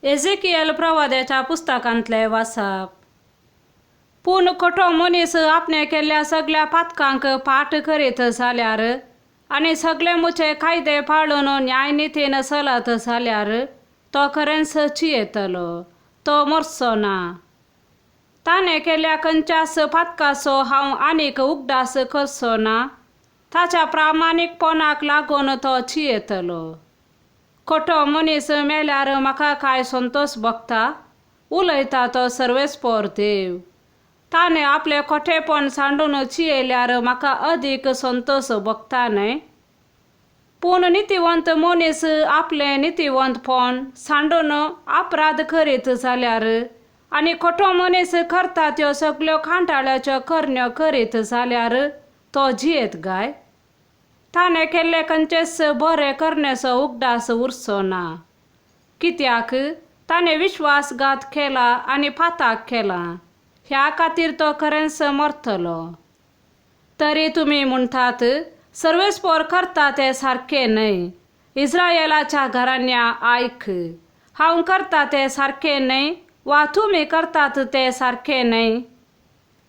एझेकियल प्रवाद्याच्या पुस्तकांतलें वाचप. पूण खोटो मनीस आपणें केल्ल्या सगल्या पातकांक फाट करीत जाल्यार आनी सगळे मुचे कायदे पाळून न्यायनितीन चलत जाल्यार तो खरेंच चियेतलो, तो मरचो ना. ताणें केल्ल्या खंयच्याच पातकाचो हांव आनीक उगडास करचो ना. ताच्या प्रामाणीकपणाक लागून तो चियेतलो. खोटो मनीस मेल्यार म्हाका कांय संतोश भोगता? उलयता तो सर्वेस्पोर देव. ताणें आपलें खोटेपण सांडून चियेल्यार म्हाका अदीक संतोश भोगता न्हय? पूण नितीवंत मनीस आपलें नितीवंतपण सांडून अपराध करीत जाल्यार आनी खोटो मनीस करता त्यो सगल्यो कांटाळ्याच्यो करण्यो करीत जाल्यार तो जियेत गाय? ताणें केल्ले खंयचेच बरें करण्याचो उगडास उरचो ना. कित्याक ताणें विश्वासघात केला आनी पाताक केला, ह्या खातीर तो खरेंच मरतलो. तरी तुमी म्हणटात, सर्वेस्पोर करता तें सारकें न्हय. इस्रायलाच्या घराण्या आयक, हांव करता तें सारकें न्हय वा तुमी करतात तें सारकें न्हय?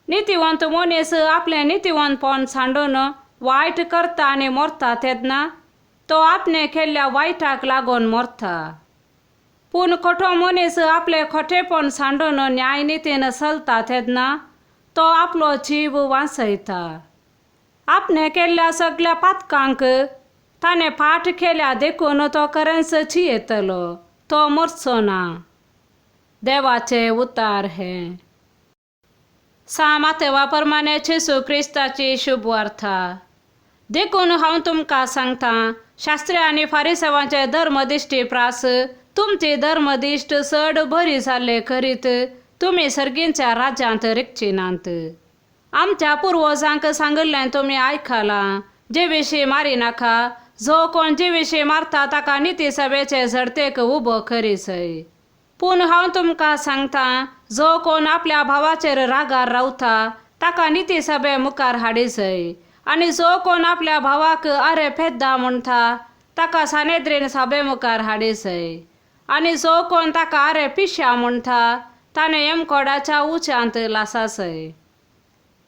नितीवंत मनीस आपलें नितीवंतपण सांडून वायट करता आनी मरता तेन्ना तो आपणें केल्ल्या वायटाक लागून मरता. पूण खोटो मनीस आपलें खोटेपण सांडून न्यायनितीन चलता तेन्ना तो आपलो जीव वांचयता. आपणें केल्ल्या सगल्या पातकांक ताणें फाट केल्या देखून तो खरेंच चियेतलो, तो मरचो ना. देवाचें उतार हें. सा मातेवा प्रमाणे जेजू क्रिस्ताची शुभ वार्ता. देखून हांव तुमकां सांगतां, शास्त्री आनी फारिसेवांचे धर्मदिश्टी प्रास तुमची धर्मदिश्ट चड बरी जाल्ले करीत तुमी सर्गींच्या राज्यांत रिगची नात. आमच्या पुर्वजांक सांगिल्लें तुमी आयकलां, जिविशीं मारी नाका, जो कोण जिविशीं मारता ताका निती सभेचे झडतेक उबो करीसय. पूण हांव तुमकां सांगतां, जो कोण आपल्या भावाचेर रागार रावता ताका निती सभे मुखार हाडीसय, आनी जो कोण आपल्या भावाक अरे पेद्दा म्हणटा ताका सानेद्रीन सभे मुखार हाडीसय, आनी जो कोण ताका अरे पिश्या म्हणटा ताणें यमकोडाच्या उच्यांत लासासय.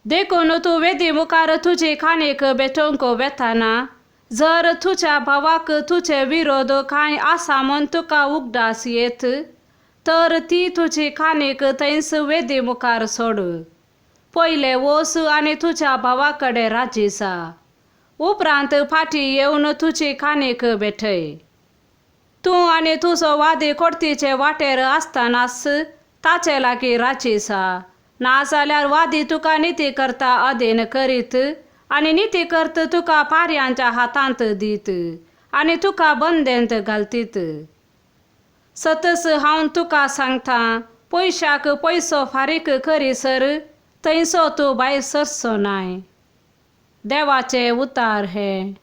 देखून तूं वेदी मुखार तुजी काणीक भेटोवंक वेताना जर तुज्या भावाक तुजे विरोध कांय आसा म्हूण तुका उगडास येत तर ती तुजी काणीक थंयच वेदी मुखार सोड. पयलें वच आनी तुज्या भावा कडेन राजी जा, उपरांत फाटीं येवन तुजी काणीक भेटय. तूं आनी तुजो वादी कोर्तीचे वाटेर आसतनाच ताचे लागीं राजी जा, नाजाल्यार वादी तुका निती करता अधीन करीत आनी निती करत तुका पारयांच्या हातांत दीत आनी तुका बंदेंत घालतीत. सतच हांव तुका सांगतां, पयशाक पयसो फारीक करीसर थंयचो तूं भायर सरचो नाय. देवाचें उतार हें.